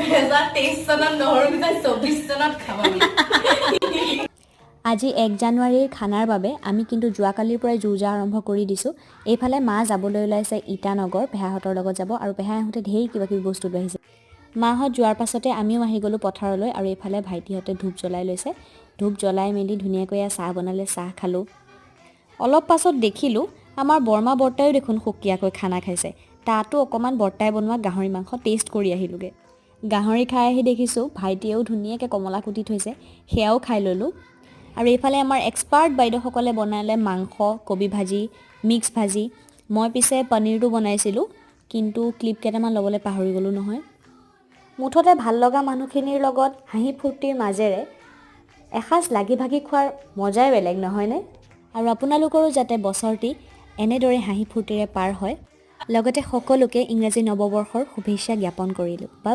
2023 চনত নহৰু পিঠা, 24 চনত খাম আমি। আজি 1 জানুৱাৰীৰ খানাৰ বাবে আমি কিন্তু যোৱাকালিৰ পৰাই যো জা আৰম্ভ কৰি দিছোঁ। এইফালে মা যাবলৈ ওলাইছে ইটানগৰ, পেহাহঁতৰ লগত যাব আৰু পেহাই আহোঁতে ঢেৰ কিবা কিবি বস্তু লৈ আহিছে। মাহঁত যোৱাৰ পাছতে আমিও আহি গ'লোঁ পথাৰলৈ আৰু এইফালে ভাইটিহঁতে ধূপ জ্বলাই লৈছে। ধূপ জ্বলাই মেলি ধুনীয়াকৈ এয়া চাহ বনালে, চাহ খালোঁ। অলপ পাছত দেখিলোঁ, আমাৰ বৰমা বৰ্তায়ো দেখোন সুকীয়াকৈ খানা খাইছে। তাতো অকণমান বৰ্তাই বনোৱা গাহৰি মাংস টেষ্ট কৰি আহিলোঁগৈ। গাহৰি খাই আহি দেখিছোঁ, ভাইটিয়েও ধুনীয়াকৈ কমলা কুটি থৈছে, সেয়াও খাই ল'লোঁ। আৰু এইফালে আমাৰ এক্সপাৰ্ট বাইদেউসকলে বনালে মাংস, কবি ভাজি, মিক্স ভাজি। মই পিছে পনীৰটো বনাইছিলোঁ, কিন্তু ক্লিপ কেইটামান ল'বলৈ পাহৰি গ'লোঁ নহয়। মুঠতে ভাল লগা মানুহখিনিৰ লগত হাঁহি ফূৰ্তিৰ মাজেৰে এসাঁজ লাগি ভাগি খোৱাৰ মজাই বেলেগ, নহয়নে? আৰু আপোনালোকৰো যাতে বছৰটি এনেদৰে হাঁহি ফূৰ্তিৰে পাৰ হয়, লগতে সকলোকে ইংৰাজী নৱবৰ্ষৰ শুভেচ্ছা জ্ঞাপন কৰিলোঁ বা।